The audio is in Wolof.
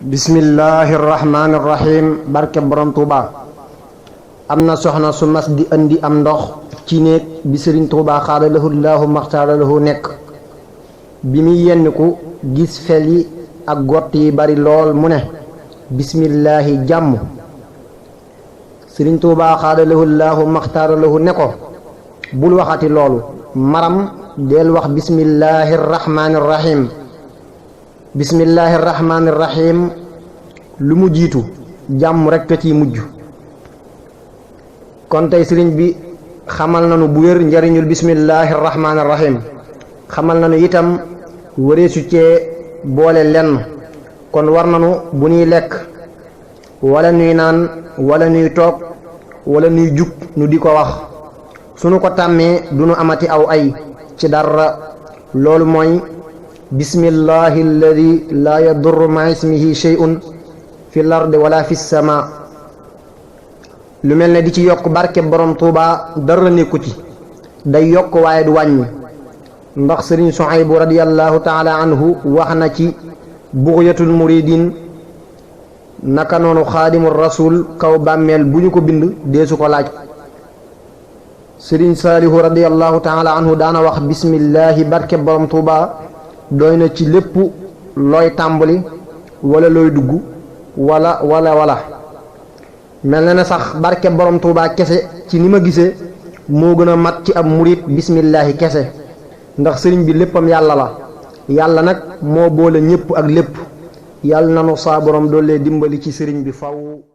bismillahirrahmanirrahim. barke borom Touba. am na soxna su mas di andi am ndox ci néeg bi sëriñ Touba xaadalahu laahu maxtaaralahu nekk. bi muy yenniku gis fel yi ak gott yi bari lool mu ne bismillaahi jàmm. sëriñ Touba xaadalahu laahu maxtaaralahu ne ko bul waxati loolu, maram del wax bismillahirrahmanirrahim. bismillahirrahmanirrahim lu mu jiitu jàmm rekk a ciy mujj. kon tey sëriñ bi xamal nanu bu wér njariñul bismillahirrahmanirrahim. xamal nanu itam wareesu cee boole lenn. kon war nanu bu ñuy lekk wala nuy naan wala nuy toog wala nuy jug nu di ko wax. sunu ko tàmmee du nu amati aw ay ci dara. loolu mooy bismillahi alladi laa yadurru ma ismihi shay'un fi l ardi wala fi sama. lu mel ne di ci yokk barke borom Tuuba dara nekku ci, day yokk waaye du wàññi. ndax sëriñ Suhaybu radiyallahu taala anhu wax na ci bughyatul muridin naka noonu xaadimu rasul kaw bàmmeel bu ñu ko bind deesu ko laaj. sëriñ Saalihu radiyallahu taala anhu daana wax bismillahi barke borom Tuuba doy na ci lépp looy tàmbali wala looy dugg wala mel na ne sax barke borom Tuuba kese ci ni ma gisee moo gën a mat ci ab murit bismillahi kese. ndax sëriñ bi léppam yàlla la, yàlla nag moo boole ñépp ak lépp. yàlla nanu saa borom doole dimbali ci sëriñ bi faw.